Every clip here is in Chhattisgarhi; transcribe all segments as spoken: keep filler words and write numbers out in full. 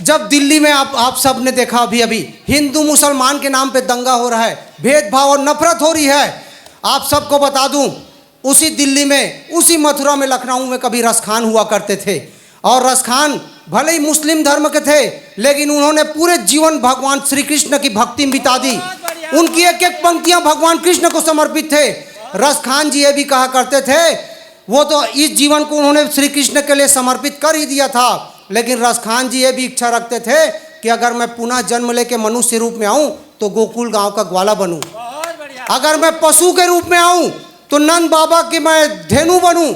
जब दिल्ली में आप आप सब ने देखा, अभी अभी हिंदू मुसलमान के नाम पे दंगा हो रहा है, भेदभाव और नफरत हो रही है, आप सबको बता दूं, उसी दिल्ली में, उसी मथुरा में, लखनऊ में कभी रसखान हुआ करते थे। और रसखान भले ही मुस्लिम धर्म के थे, लेकिन उन्होंने पूरे जीवन भगवान श्री कृष्ण की भक्ति में बिता दी। उनकी एक एक पंक्तियां भगवान कृष्ण को समर्पित थे। रसखान जी ये भी कहा करते थे, वो तो इस जीवन को उन्होंने श्री कृष्ण के लिए समर्पित कर ही दिया था, लेकिन रसखान जी ये भी इच्छा रखते थे कि अगर मैं पुनः जन्म लेके मनुष्य रूप में आऊं, तो गोकुल गांव का ग्वाला बनूं। अगर मैं पशु के रूप में आऊं, तो नंद बाबा की मैं धेनु बनूं।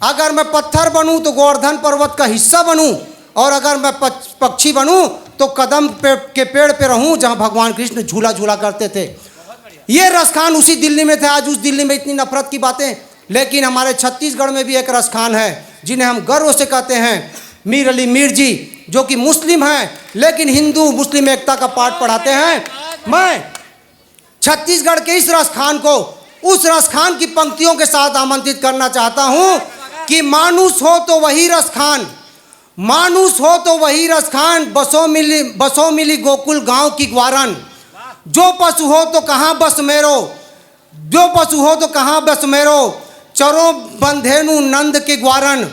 अगर मैं पत्थर बनूं, तो गोवर्धन पर्वत का हिस्सा बनूं। और अगर मैं पच- पक्षी बनूं, तो कदम पे, के पेड़ पे रहूं, जहां भगवान कृष्ण झूला झूला करते थे। ये रसखान उसी दिल्ली में थे। आज उस दिल्ली में इतनी नफरत की बातें, लेकिन हमारे छत्तीसगढ़ में भी एक रसखान है, जिन्हें हम गर्व से कहते हैं मीर अली मीर जी, जो कि मुस्लिम हैं, लेकिन हिंदू मुस्लिम एकता का पाठ पढ़ाते हैं। मैं छत्तीसगढ़ के इस रसखान को उस रसखान की पंक्तियों के साथ आमंत्रित करना चाहता हूं कि मानुष हो तो वही रसखान, मानुष हो तो वही रसखान, बसो मिली, बसो मिली गोकुल गांव की ग्वारन। जो पशु हो तो कहाँ बस मेरो, जो पशु हो तो कहाँ बस मेरो, चरो बंधेनु नंद के ग्वारन।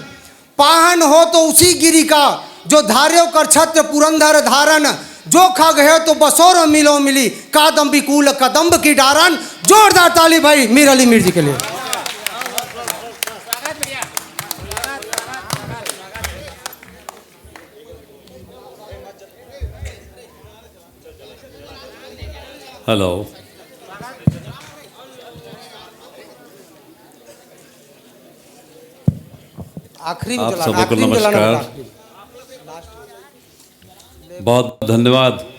पाहन हो तो उसी गिरी का, जो धार्यो कर छत्र पुरंदर धारन। जो खग है तो बसोर मिलो मिली, कादम्बी कूल कदम्ब की डारन। जोरदार ताली भाई मीर अली मीर जी के लिए। हेलो। आखिरी में आप चलाना, सबों को आखिरी में चलाना नमस्कार। होगा, आखिरी। बहुत धन्यवाद।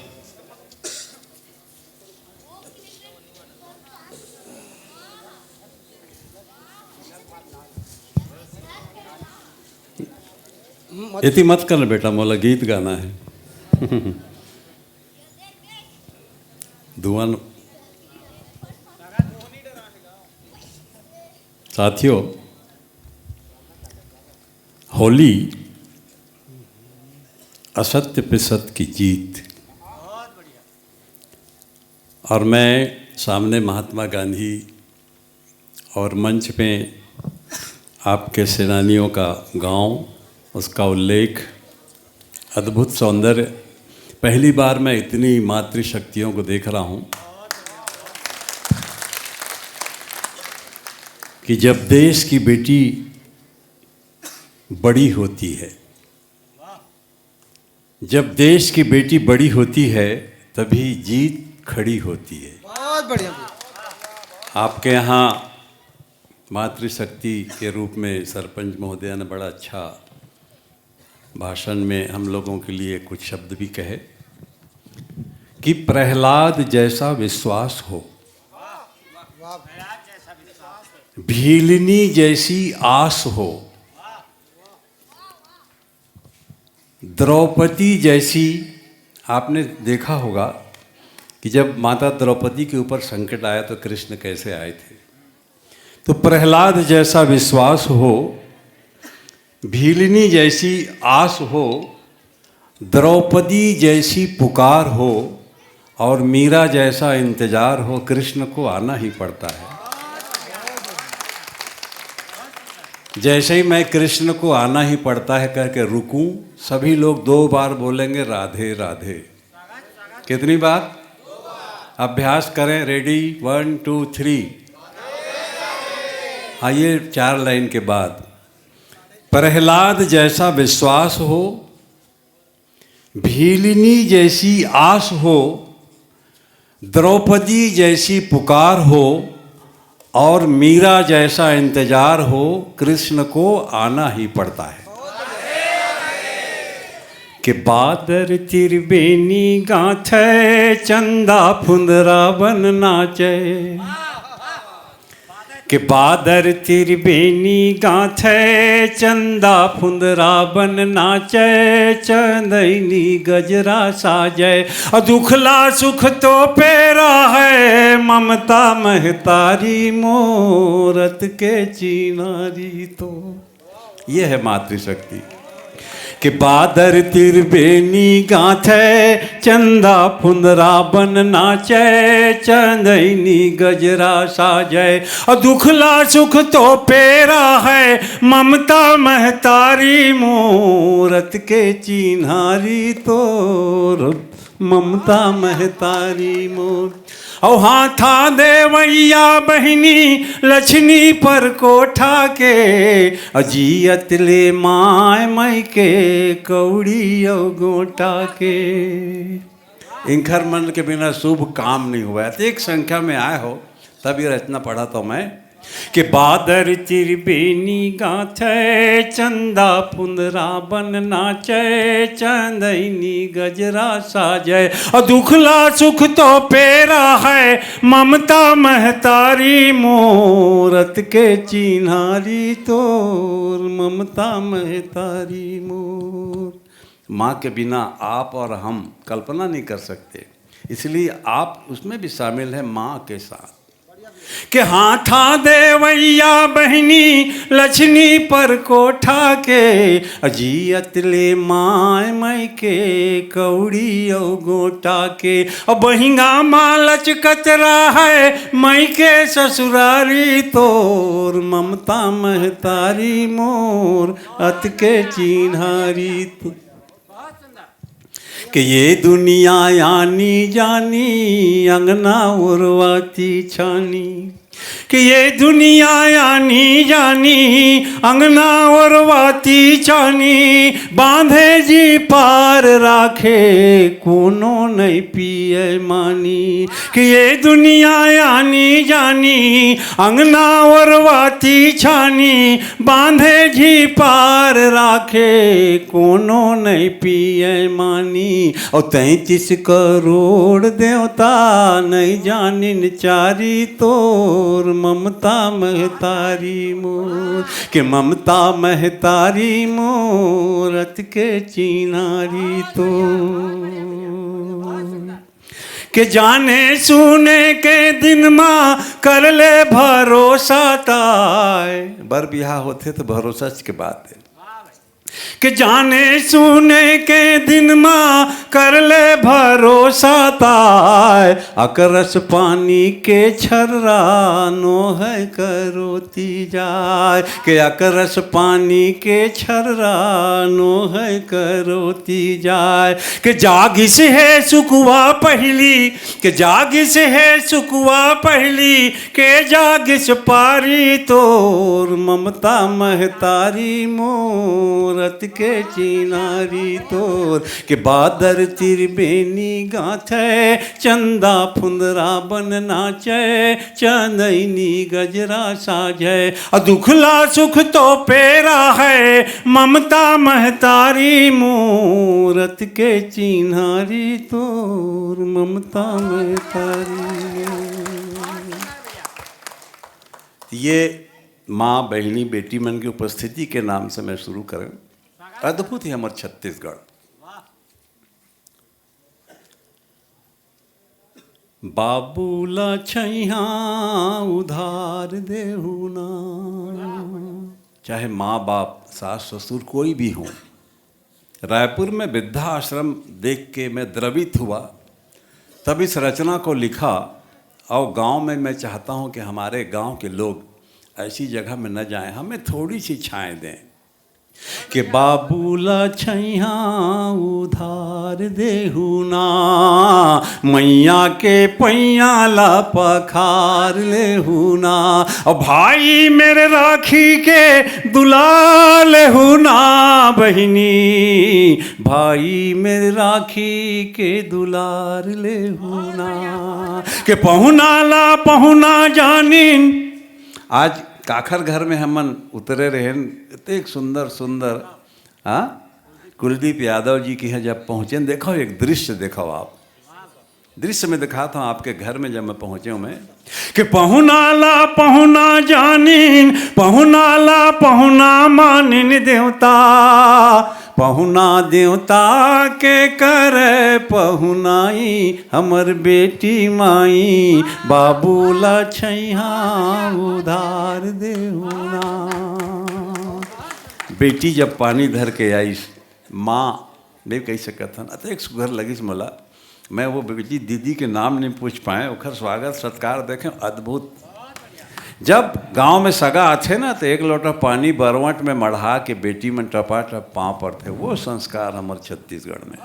इति मत कर बेटा, मोला गीत गाना है। धुआं न-, साथियों, होली असत्य पे सत्य की जीत। और मैं सामने महात्मा गांधी और मंच में आपके सेनानियों का गांव, उसका उल्लेख, अद्भुत सौंदर्य। पहली बार मैं इतनी मातृशक्तियों को देख रहा हूं कि जब देश की बेटी बड़ी होती है, जब देश की बेटी बड़ी होती है, तभी जीत खड़ी होती है। बहुत बढ़िया। आपके यहाँ मातृशक्ति के रूप में सरपंच महोदया ने बड़ा अच्छा भाषण में हम लोगों के लिए कुछ शब्द भी कहे कि प्रहलाद जैसा विश्वास हो, भीलिनी जैसी आस हो, द्रौपदी जैसी, आपने देखा होगा कि जब माता द्रौपदी के ऊपर संकट आया तो कृष्ण कैसे आए थे। तो प्रहलाद जैसा विश्वास हो, भीलिनी जैसी आस हो, द्रौपदी जैसी पुकार हो और मीरा जैसा इंतजार हो, कृष्ण को आना ही पड़ता है। जैसे ही मैं कृष्ण को आना ही पड़ता है कह के रुकूं, सभी लोग दो बार बोलेंगे, "राधे राधे।" कितनी बार? अभ्यास करें। Ready, one, two, three। आइए, चार लाइन के बाद, प्रहलाद जैसा विश्वास हो, भीलिनी जैसी आस हो, द्रौपदी जैसी पुकार हो और मीरा जैसा इंतजार हो, कृष्ण को आना ही पड़ता है। कि बादर त्रिबेनी गाथै, चंदा फुंदरा बन नाचै। के बादर त्रिबेनी गाथै, चंदा फुंदरा बन नाचै, चंदैनी गजरा साजै। अ दुखला सुख तो पेरा है, ममता महतारी मोरत के चिनारी तो। ये है मातृशक्ति। के बादर तिरबेनी गाथे, चंदा फुंदरा बन नाचे, चंदैनी गजरा साजे। अउ दुखला सुख तो पेरा है, ममता महतारी मोर, अतके चिन्हारी तोर, ममता महतारी मोर। अउ हाथा देवैया बहिनी लछनी पर कोठा के, अजियत ले माय मई के कौड़ी अउ गोटा के। इंखर मन के बिना शुभ काम नहीं हुआ। तो एक संख्या में आए हो, तब ये रचना पढ़ा तो मैं। के बादर चिरबेनी गाथे, चंदा फुंदरा बन नाचे, चंदैनी गजरा साजे। अउ दुखला सुख तो पेरा है, ममता महतारी मोर, अतके चिन्हारी तोर, ममता महतारी मोर। माँ के बिना आप और हम कल्पना नहीं कर सकते, इसलिए आप उसमें भी शामिल हैं माँ के साथ। के हाथा देवैया बहिनी लछनी पर कोठा के, अजियत ले माय मई के कौड़ी अउ गोटा के। अब बहिंगा माँ लचकत रहे मई के ससुरारी तोर, ममता महतारी मोर, अतके चिन्हारी तोर। के ये दुनिया आनी जानी, अंगना ओरवाती छानी। के ये दुनिया आनी जानी, अंगना ओरवाती छानी। बांधे जी पार राखे, कोनो नहीं पिए मानी। के ये दुनिया आनी जानी, अंगना ओरवाती छानी। बांधे जी पार राखे, कोनो नहीं पिए मानी। अउ तैंतीस करोड़ देवता, नहीं जानिन चारी तोर, ममता महतारी मोर। के ममता महतारी मोर, अतके चिन्हारी तोर। के जाने सुने के दिन मा, कर ले भरोसा ताय। बर बिहा होथे तो भरोसा के बात है। के जाने सुने के दिन मा, कर ले भरोसा ताय। अकरस पानी के छर्रा, नोहय करोती जाय। के अकरस पानी के छर्रा, नोहय करोती जाय। के जागिस हे सुकवा पहिली, के जागिस हे सुकवा पहिली, के जागिस पारी तोर, ममता महतारी मोर, अतके चिन्हारी तोर। के बादर तिरबेनी गाथे, चंदा फुंदरा बन नाचे, चंदैनी गजरा साजे। अउ दुखला सुख तो पेरा है, ममता महतारी मोर, अतके चिन्हारी तोर, ममता महतारी मोर। ये माँ, बहिनी, बेटी मन की उपस्थिति के नाम से मैं शुरू करें। अद्भुत है हमर छत्तीसगढ़। बाबू ला छैया उधार देहू ना। चाहे माँ बाप, सास ससुर, कोई भी हो, रायपुर में वृद्धाश्रम देख के मैं द्रवित हुआ। तब इस रचना को लिखा। और गांव में मैं चाहता हूं कि हमारे गांव के लोग ऐसी जगह में न जाएं, हमें थोड़ी सी छाएं दें। के बाबू ला छैया उधार देहू ना, मैया के पैया ला पखार लेहू ना। अउ भाई मेर राखी के दुलार लेहू ना, बहिनी, भाई मेर राखी के दुलार लेहू ना। के पहुना ला पहुना जानिन। आज काखर घर में हमन उतरे रहेन, एतेक सुंदर सुंदर, हाँ, कुलदीप यादव जी के यहाँ जब पहुँचे, देखो एक दृश्य देखो आप, दृश्य में दिखाता हूँ आपके घर में जब मैं पहुँचे हूँ मैं, कि पहुना ला पहुना जानिन, पहुना ला पहुना मानिन देवता, पहुना देवता के करे पहुनाई, हमर बेटी माई, बाबू ला छैया उधार देहू ना। बेटी जब पानी धर के आइस, माँ, नहीं कह सकत हन, अतेक सुघर लगिस मोला। मैं वो बेटी दीदी के नाम नहीं पूछ पाए, ओखर स्वागत सत्कार देखें, अद्भुत। जब गांव में सगा आथे ना, तो एक लोटा पानी बरवट में मढ़ा के बेटी मन टपा टप पाँव पड़थे। वो संस्कार हमर छत्तीसगढ़ में।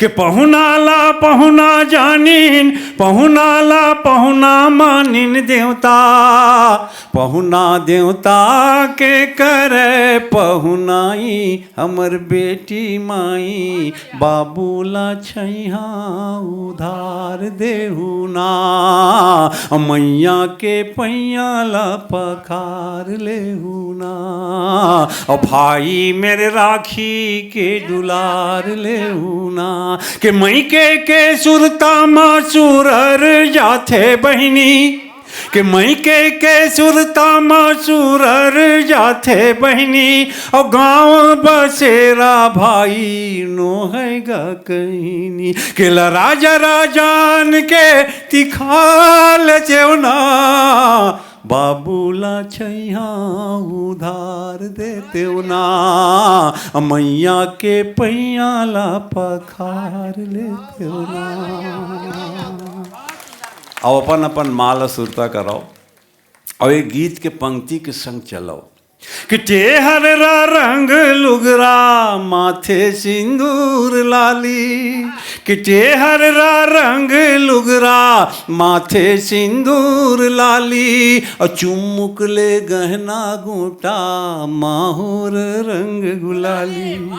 के पहुना ला पहुना जानिन, पहुना ला पहुना मानिन देवता। पहुना देवता के करे पहुनाई, हमर बेटी माई, बाबू ला छैहा उधार देहू ना। मैया के पैया ला पखार लेहू ना। और भाई मेरे राखी के दुलार लेहू ना। के मइके के सुरता मा सुरर जाथे बहिनी, के मइके के सुरता मा सुरर जाथे बहिनी, और गांव बसेरा भाई नोहय गा कहिनी। के ला राजा राजान के तिखाल जेवना, बाबू ला छैहा उधार देतेव ना, मैया के पैया ला पखार लेतेव ना। अब अपन अपन माँ ला सुरता कराओ, और एक गीत के पंक्ति के संग चलाओ। कि टेहर रा रंग लुगरा माथे सिंदूर लाली, कि टेहर रा रंग लुगरा माथे सिंदूर लाली, और चुमुक ले गहना गोटा माहुर रंग गुलाली।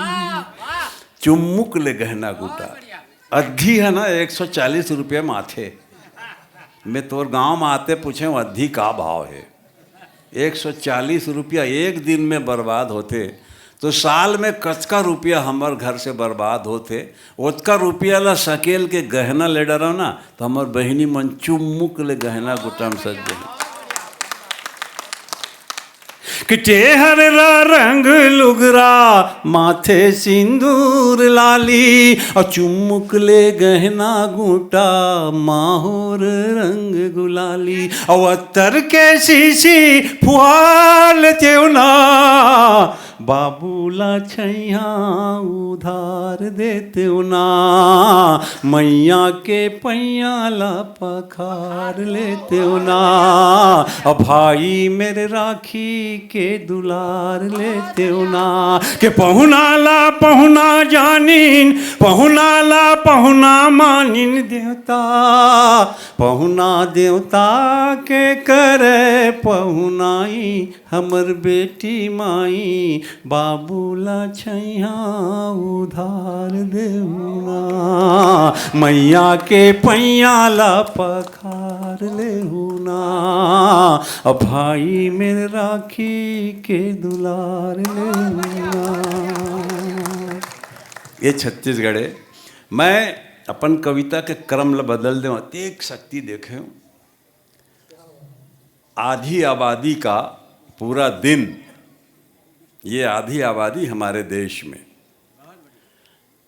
चुमुक ले गहना गोटा। अद्धी है ना, एक सौ चालीस रुपया माथे। मैं तोर गांव में आते पूछे, अद्धी का भाव है? एक सौ चालीस रुपया एक दिन में बर्बाद होते, तो साल में कतका रुपया हमर घर से बर्बाद होते? ओतका रुपया ला सकेल के गहना ले डरो ना, तो हमर बहिनी मन चुमुक ले गहना गुटा में सज जाही। कि टेहर रा रंग लुगरा माथे सिंदूर लाली, और चुमुक ले गहना गुटा माहुर रंग गुलाली, और अत्तर के शीशी फुहाल तेवना, बाबू ला छैहा उधार देतेव ना, मैया के पैया ला पखार लेतेव ना। अब भाई मेरे राखी के दुलार लेतेव ना। के पहुना ला पहुना जानिन, पहुना ला पहुना मानिन देवता। पहुना देवता के करे पहुनाई, हमर बेटी माई, बाबू ला छैहा उधार देहू ना, मैया के पैया ला पखार लेहू ना, अब भाई मेर राखी के दुलार लेहू ना। ये छत्तीसगढ़ है। मैं अपन कविता के क्रम ला बदल देवं, अतेक शक्ति देखे हूँ। आधी आबादी का पूरा दिन, ये आधी आबादी हमारे देश में,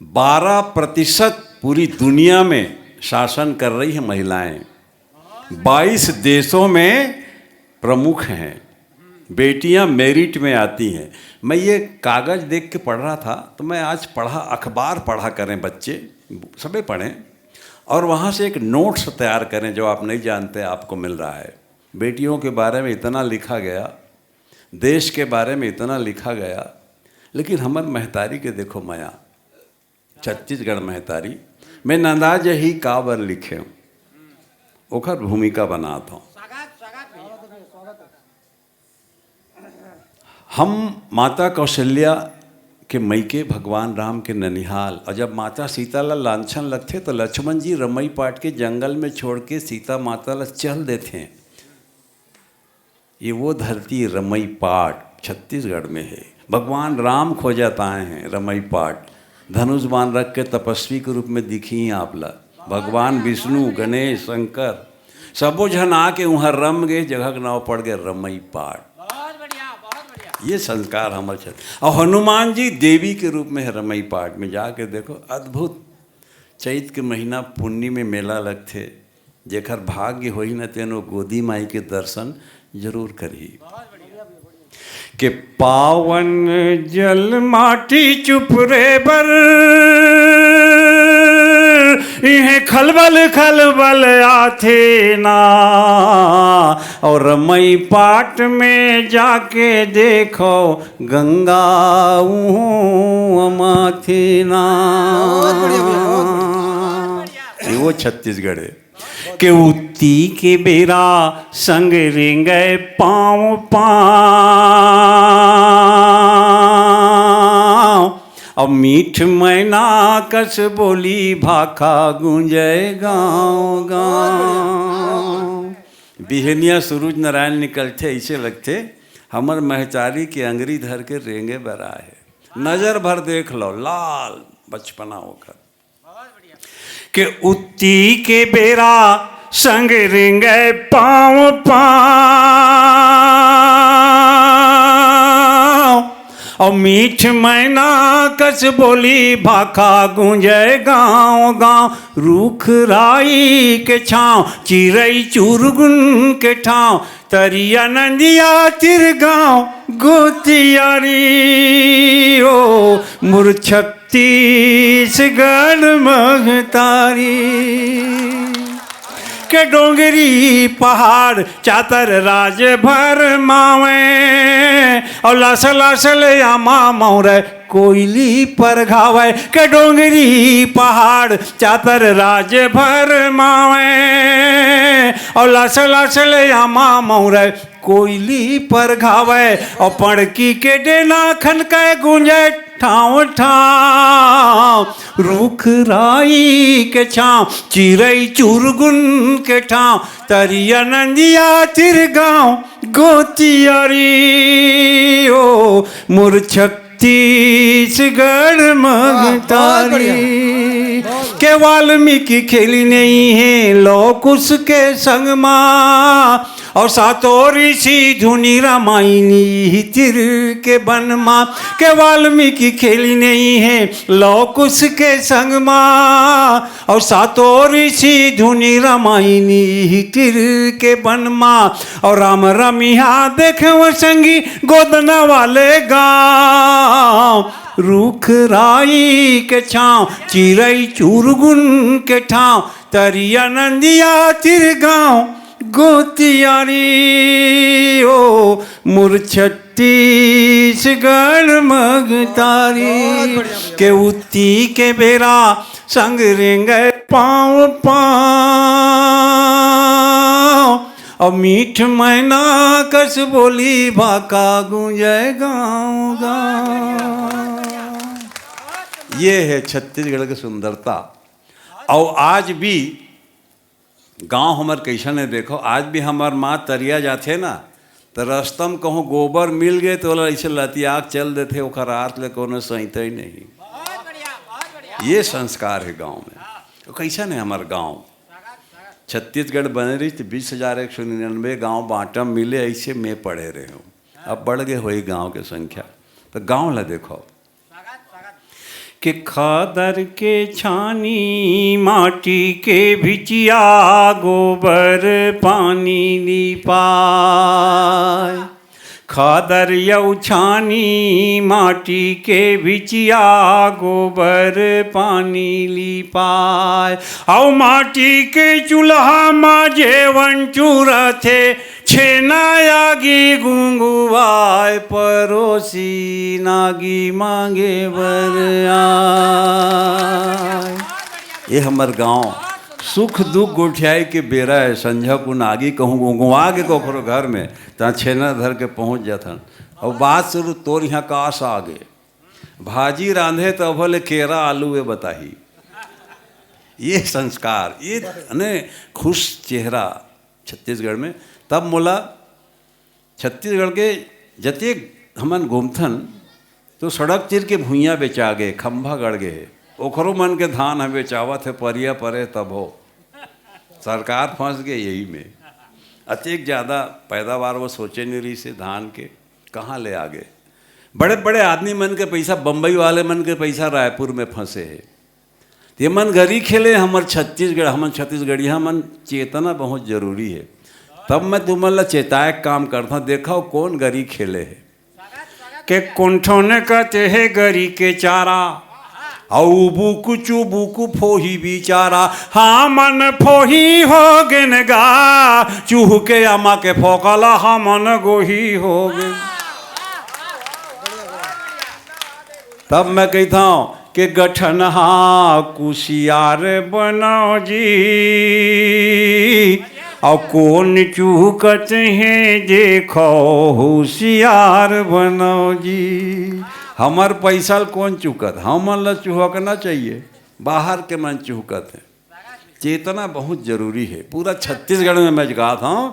बारह प्रतिशत पूरी दुनिया में शासन कर रही है महिलाएं, बाईस देशों में प्रमुख हैं, बेटियां मेरिट में आती हैं। मैं ये कागज़ देख के पढ़ रहा था, तो मैं आज पढ़ा, अखबार पढ़ा करें बच्चे, सभी पढ़ें, और वहाँ से एक नोट्स तैयार करें जो आप नहीं जानते, आपको मिल रहा है। बेटियों के बारे में इतना लिखा गया, देश के बारे में इतना लिखा गया, लेकिन हमर महतारी के देखो मया, छत्तीसगढ़ महतारी, मैं नंदा जही काबर लिखे हूँ, ओखर भूमिका बनात हूँ। हम माता कौशल्या के मइके, भगवान राम के ननिहाल, और जब माता सीता ला लांछन लगथे, तो लक्ष्मण जी रमई पाट के जंगल में छोड़ के सीता माता ला चल देथे। ये वो धरती रमई पाट छत्तीसगढ़ में है। भगवान राम खोजत आए हैं रमई पाट, धनुष बाण रख के तपस्वी के रूप में दिखी आप ला। भगवान विष्णु, गणेश, शंकर, सबो झन आके उहाँ रम गए, जगह के नाव पड़ गए रमई पाट। ये संस्कार हमर छत। और हनुमान जी देवी के रूप में है रमई पाट में, जाके देखो, अद्भुत। चैत के महीना पुन्नी में मेला लगथे, जेकर भाग्य होही न, तेन वो गोदी माई के दर्शन जरूर करही। के पावन जल माटी चुपरे बर, इहें खलबल खलबल आथे ना। और मई पाट में जाके देखो, गंगा उहों अमाथे ना। बहुत बढ़िया भैया, बहुत बढ़िया। ये वो छत्तीसगढ़ है। के उत्ती के बेरा संग रेंगे पाँव पाँव। अब मीठ मैना कस बोली भाखा गूंजे गाँव गाँव। बिहनिया सूरज नारायण निकलथे, ऐसे लगथे हमर महतारी के अंगरी धर के रेंगे बर आए हे। नजर भर देख लो, लाल बचपना ओकर। के उत्ती के बेरा संग रेंगे पाँव पाँव। और मीठ मैना कस बोली भाखा गूंजे गाँव गाँव। रूख राई के छाँव, चिरई चुरगुन के ठाँव, तरिया नंदिया तिर गाँव गोतियारी। ओ मुरछक छत्तीसगढ़ महतारी। के डोंगरी पहाड़ चातर राज भर मावे, और लस लस ले आमा मौर कोयली पर घावे। के डोंगरी पहाड़ चातर राज भर मावे, और लस लस ले आमा मौर कोयली पर घावे। और पड़की के डेना खनके गूंजे ठाँव ठाँव। रूख राई के छाँव, चिरई चुरगुन के ठाँव, तरिया नंदिया तिर गाँव गोतियारी। ओ मुरछक छत्तीसगढ़ महतारी। के वाल्मीकि खेली नहीं है लौकुश के संग मा, और सातो ऋषि धुनी रामायणी तिर के बन मा। के वाल्मीकि खेली नहीं है लौकुश के संग मा, और सातो ऋषि धुनी रामायणी तिर के बन मा। और राम रमिहा देखे वो संगी गोदना वाले गाँव। रूख राई के छाँव, चिरई चुरगुन के ठाँव, तरिया नंदिया तिर गाँव गोतियारी। ओ मुरछक छत्तीसगढ़ महतारी। बहुत बढ़िया भैया। के उत्ती के बेरा संग रेंगे पाँव पाँव। और मीठ मैना कस बोली भाखा गूंजे गाँव गाँव। ये है छत्तीसगढ़ की सुंदरता। और आज भी गांव हमर कइसन हे, देखो, आज भी हमर माँ तरिया जाथे ना, त रस्ता म कहूँ गोबर मिल गे, त ओला अइसे लतिया के चल देथे, ओकर आत ले कोनो सइता ही नहीं। ये संस्कार हे गांव में। तो कइसन हे हमर गांव? छत्तीसगढ़ बने रहिस त बीस हजार एक सौ निन्यानवे गांव बांटा मिले, अइसे में पढ़े रहे हूँ। अब बढ़ गे होही गांव के संख्या, त गांव ला देखो। के खादर के छानी, माटी के भिचिया, गोबर पानी लिपाय। खादर अउ छानी, माटी के भिचिया, गोबर पानी लिपाय। अउ माटी के चूल्हा मा जेवन चूरथे, छेना आगी गुंगुवाय, परोसी नागी मांगे बर आय। ये हमर गांव सुख दुख गोठियाई के बेरा हे। संझा कुन आगी कहूँ गुंगुवा गे कोखरो घर में, तहाँ छेना धर के पहुँच जाथन। अउ बात शुरू, तोर यहाँ का साग हे? भाजी रांधे त अभो ले केरा आलू ए बताही। ये संस्कार, ये अने खुश चेहरा छत्तीसगढ़ में। तब मोला छत्तीसगढ़ के जतेक हमन घूमथन, तो सड़क तीर के भुइयां बेचा गे, खंभा गड़ गे हे, ओखरो मन के धान ह बेचावत हे, परिया परे तभो। सरकार फंस गे यही में। अतेक ज्यादा पैदावार वो सोचे नहीं रहिस हे धान के, कहाँ ले आ गे? बड़े बड़े आदमी मन के पैसा, बम्बई वाले मन के पैसा रायपुर में फंसे हे। ये मन गरी खेले, हमर छत्तीसगढ़, हमन छत्तीसगढ़िया मन चेतना बहुत जरूरी हे। तब मैं तुमन ला चेताए के काम करता, देखो कौन गरी खेले हे। एक कोंठन कते हे गरी के चारा, अउ बुक चुबुक फोही बिचारा। हमन फोही हो गेन गा, चूह के अमा के फोकला हमन गोही हो गेन। तब मैं कहता हूँ कि गठन हा कुसियार बनाओ जी, अउ कोन चूहकत हे देखो होशियार बनाओ जी। हमर पैसा ल कोन चूहकत, हमन ल चूहकना चाहिए, बाहर के मन चूहकत हे। चेतना बहुत जरूरी है। पूरा छत्तीसगढ़ में मैं गात हूँ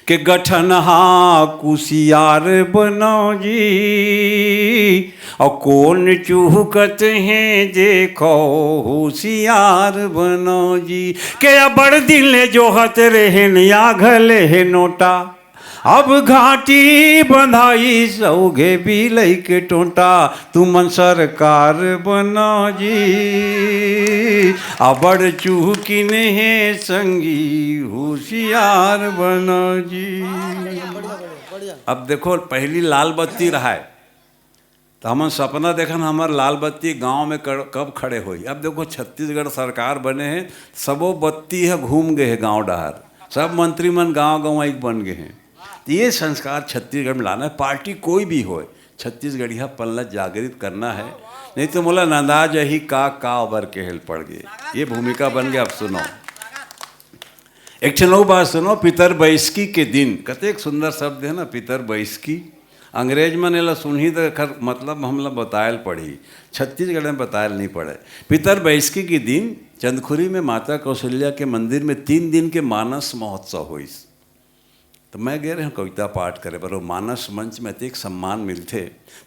कि गठन हा कुसियार बनाओ जी, अउ कोन चूहकत हे देखो होशियार बनाओ जी। के अबड़ दिन ले जोहत रहेन या घले हे नोटा, अब घाटी बंधाई सौघे बिलई के टोटा, तुमन सरकार बनाओ जी, अबड़ चूहकिन हे संगी होशियार बनाओ जी। अब देखो, पहली लाल बत्ती रहा है, तो हमन सपना देखन हमर लाल बत्ती गांव में कड़-, कब खड़े होई। अब देखो, छत्तीसगढ़ सरकार बने हे, सबो बत्ती ह घूम गए हे गांव डहर, सब मंत्री मन गांव गंवाई बन गए हैं। तो ये संस्कार छत्तीसगढ़ में लाना है। पार्टी कोई भी होए, छत्तीसगढ़ियापन ला जागृत करना है, नहीं तो मोला नंदा जही का, का ओबर के हेल पड़ गए। ये भूमिका बन गया। अब सुनो, एक ठन अउ बात सुनो, पितर बैसकी के दिन, कतेक सुंदर शब्द है ना, पितर बैसकी। अंग्रेज मन एला सुनही त एखर मतलब हमला बतायल पड़ही, छत्तीसगढ़ में बतायल नहीं पड़े। पितर बैसकी के दिन चंदखुरी में माता कौशल्या के मंदिर में तीन दिन के मानस महोत्सव होइस। तो मैं गे रहेंव कविता पाठ करे बर, वो मानस मंच में अतेक सम्मान मिलथे।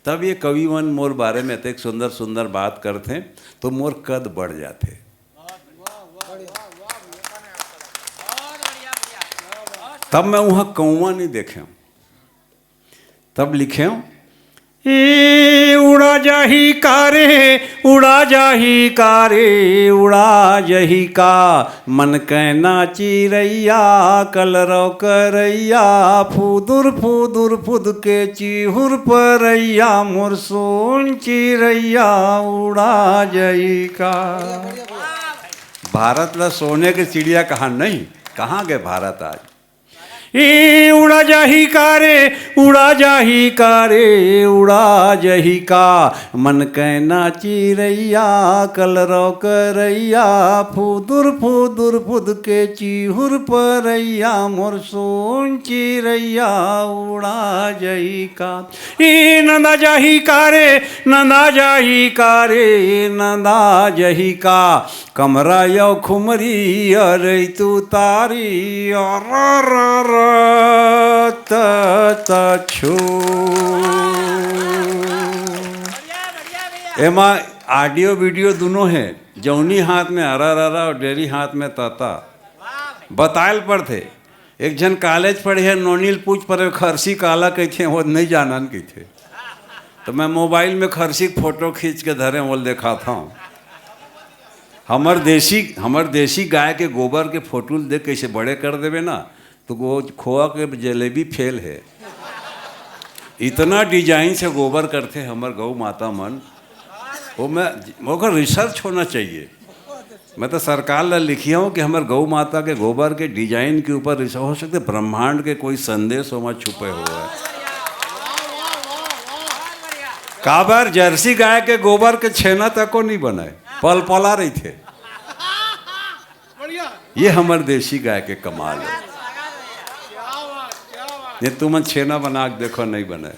तब ये कवि मन मोर बारे में अतेक सुंदर सुंदर बात करथे, तो मोर कद बढ़ जाथे। तब मैं वहाँ कौवा नहीं देखेंव। तब लिखेंव, ए उड़ा जाही का रे, उड़ा जाही का रे, उड़ा जाही का। मन कैना चिरैया, कलरव करैया, फुदुर फुदुर फुद के चिहुर परैया, मोर सोन चिरैया उड़ा जाही का। भारत ला सोने के चिड़िया कहा नहीं, कहाँ गए भारत आज? ए उड़ा जाही का रे, उड़ा जाही का रे, उड़ा जाही का। मन कैना चिरैया, कलरव करैया, फुदुर फुदुर फुद के चिहुर परैया, मोर सोन चिरैया उड़ा जाही का। ए नंदा जाही का रे, नंदा जाही का रे, नंदा जाही का। कमरा यौ खुमरी अरे तू तारी अर त त छु। एमा ऑडियो वीडियो दोनों है, जौनी हाथ में अरा ररा और डेरी हाथ में तता। बतायल पड़थे। एक झन कॉलेज पढ़े है, नोनी ल पूछ परे खरसी काला कहिथे, वो नहीं जानन कहिथे। तो मैं मोबाइल में खरसी के फोटो खींच के धरे, वो ल देखात हूँ। हमर देसी, हमर देसी गाय के गोबर के फोटो ल देख कैसे बड़े कर देवे ना, तो वो खोआ के जलेबी फेल है। इतना डिजाइन से गोबर करथे हमर गौ माता मन, वो मैं, ओकर रिसर्च होना चाहिए। मैं तो सरकार ला लिखिया हूँ कि हमर गौ माता के गोबर के डिजाइन के ऊपर रिसर्च, हो सकथे ब्रह्मांड के कोई संदेश ओमा छुपे हुए है। काबर जर्सी गाय के गोबर के छेना तको नहीं बने, पलपला रहिथे। ये हमर देसी गाय के कमाल है। ये तुमन छेना बना के देखो, नहीं बने।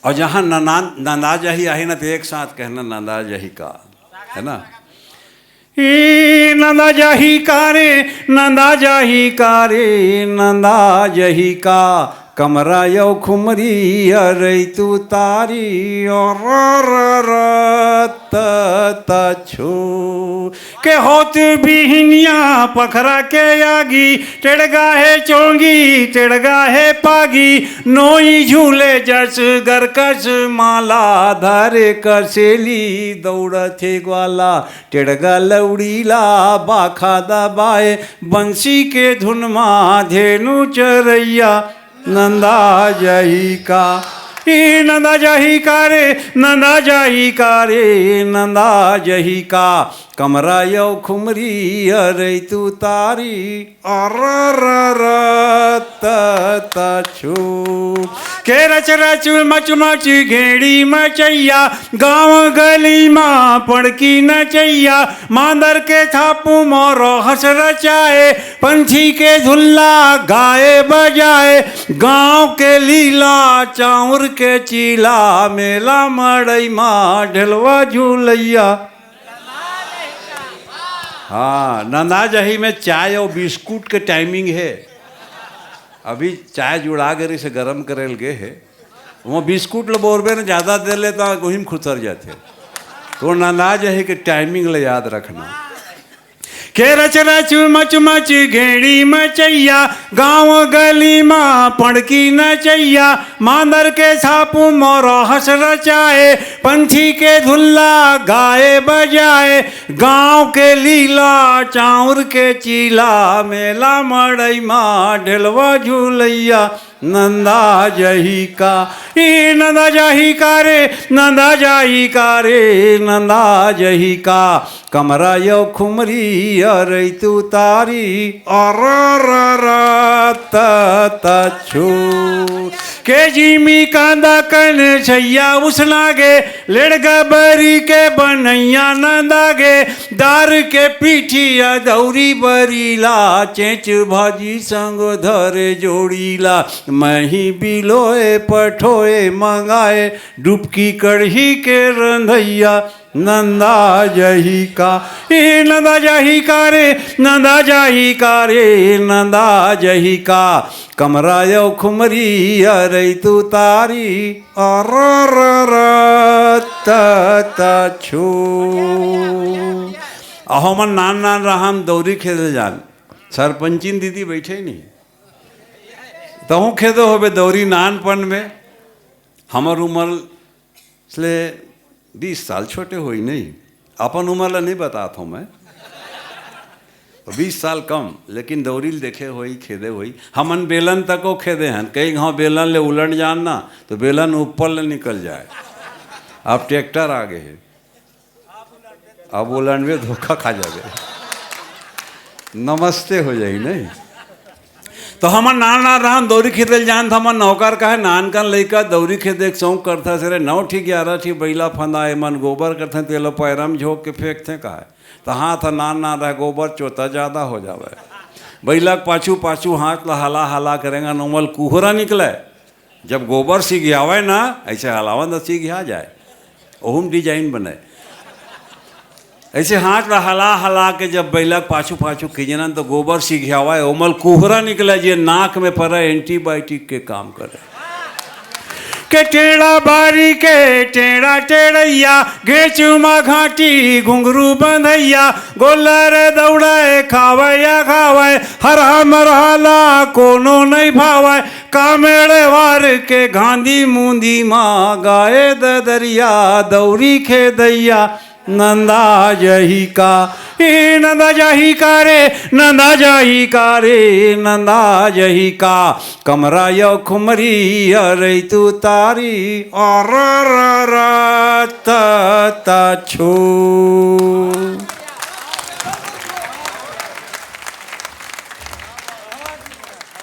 और जहाँ नना-, नंदा जाही आही ना, तो एक साथ कहना, नंदा जाही का, है ना? ए नंदा जाही का रे, नंदा जाही का रे, नंदा जाही का। कमरा यौ खुमरी अरे तू तारी और र र त त छु। के होत बिहनिया पखरा के आगी, टेड़गा हे चोंगी, टेड़गा हे पागी, नोई झूले जस गरकस माला, धरे कसेली दौड़त हे ग्वाला, टेड़गा लौड़ी ला बाखा दबाए, बंसी के धुन मा धेनु चरैया। नंदा जही का, ए नंदा जही का रे, नंदा जही का रे, नंदा जही का। कमरा यौ खुमरी अरई तू तारी, अरररत तछू। के रच रच मच मच घेड़ी मचैया, गांव गली मा पड़की नचैया। मांदर के थापू मोरो हंस रचाए, पंछी के धुल्ला गाए बजाए। गांव के लीला चाउर के चीला, मेला मड़ई मा ढेलवा झूलैया। हाँ, नंदा जही में चाय और बिस्कुट के टाइमिंग है। अभी चाय जुड़ा गे रहिसे, गरम करे ल गे हे। वो बिस्कुट ल बोरबे न, ज्यादा दे ले तो उही म खुसर जाथे। तो नंदा जही के टाइमिंग ल याद रखना। के रच रच मच मच घेड़ी मचैया, गांव गली मा पड़की नचैया। मांदर के थापू मोरो हंस रचाए, पंछी के धुल्ला गाए बजाए। गांव के लीला चाउर के चीला, मेला मड़ई मा ढेलवा झूलैया। नंदा जही का, ए नंदा जही का रे, नंदा जही का रे, नंदा जही का। कमरा यौ खुमरी अरई तू तारी, अरररत तछू। के जिमी कांदा कन छैया उसना गे, लेड़गा बरी के बनैया नंदा गे। दार के पीठिया दौरी बरी ला, चेंच भाजी संग धरे जोड़ी ला। मही बिलोय पठोय मंगाए, डुबकी कड़ही के रंधैया। नंदा जही का, ए नंदा जही का रे, नंदा जही का रे, नंदा जही का। कमरा यौ खुमरी अरई तू तारी, अरररत तछू। अहो, हमन नान नान रहन दौरी खेदे जान। सरपंचिन दीदी बइठे नहीं, तहूँ खेदे होबे दौरी नानपन में। हमर उमर ले बीस साल छोटे होई नहीं, अपन उमर ला नहीं बतात हूँ मैं, बीस साल कम, लेकिन दौरी ल देखे होई, खेदे होई। हमन बेलन तको खेदे हन, कई घाव बेलन ले उलट जान ना, तो बेलन ऊपर ले निकल जाए। अब ट्रैक्टर आ गए हे, अब उलटबे धोखा खा जाबे, नमस्ते हो जाही नहीं। तो हमन नान नान रहन दौरी खेदे ल जान, त हमन नौकर कहे नानकन लइका दौरी खेदे के शौक करथा से रे, नौ ठी ग्यारह ठी बइला फंदा, एमन गोबर करथे, तेला पैरा म झोंक के फेंकथे कहे। त हाथ ह नान नान रहे, गोबर चोता जादा हो जावे। बइला के पाछू पाछू हाथ ला हला हला के रेंगन, ओमल कुहरा निकले। जब गोबर सिघियावे ना, ऐसे हलावन त सिघिया जाए, ओहू म डिजाइन बने। ऐसे हाथ ला हला हला के जब बइला के पाछू पाछू खींचना, तो गोबर सिघियावे, ओमल कुहरा निकले, जे नाक में पड़े, एंटीबायोटिक के काम करे। के टेढ़ा बारी के टेढ़ा टेढ़ैया, घेंचू मा घाटी घुंघरू बंधैया। गोल्लर दौड़े खावे या खावे, हरहा मरहा ला कोनो नहीं भावे। कामेड़े वार के घांधी मूंदी मा गाए ददरिया, दौरी खेदैया। नंदा जही का, ए नंदा जही का रे, नंदा जही का रे, नंदा जही का। कमरा यौ खुमरी अरई तू तारी, अरररत तछू।